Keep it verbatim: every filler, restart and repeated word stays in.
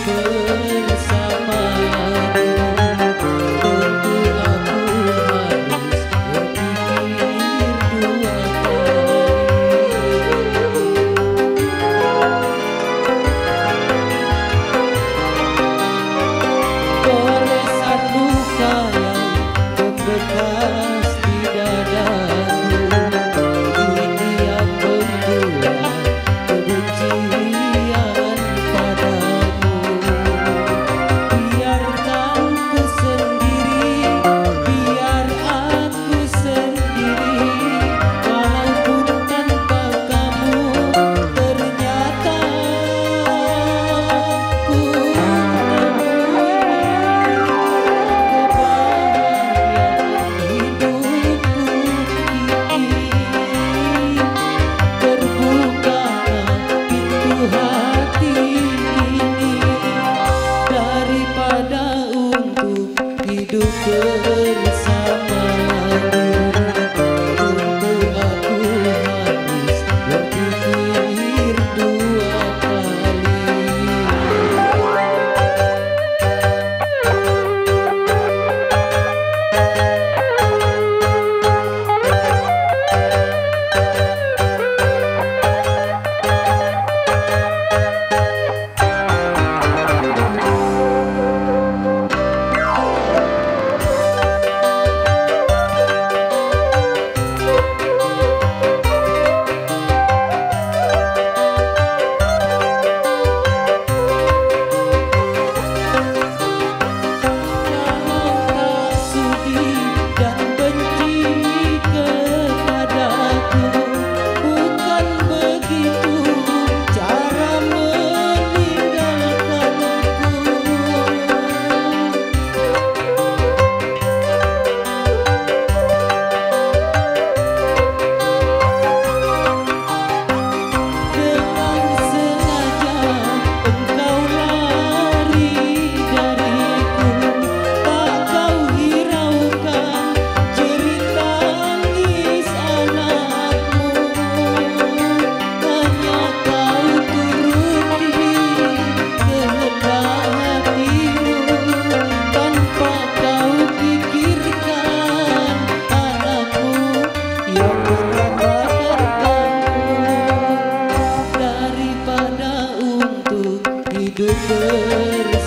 bersamamu, tentu aku harus berpikir dua kali. Goresan luka yang membekas di dadaku, ini yang membuat kebencian padamu. Biarkan ku sendiri, biar aku sendiri, walaupun tanpa kamu ternyata ku temui kebahagiaan hidupku ini. Terbukalah pintu hati ini daripada untuk hidup bersamamu. Untuk aku harus berpikir dua kali. Kalau tak sudi dan benci kepadaku, bukan begitu cara meninggalkanku. Dengan sengaja engkau lari dariku, tak kau hiraukan jerit tangis anakmu. Hanya kau turuti kehendak hatimu, tanpa kau pikirkan anakmu yang mengandalkan kamu daripada untuk hidup bersama.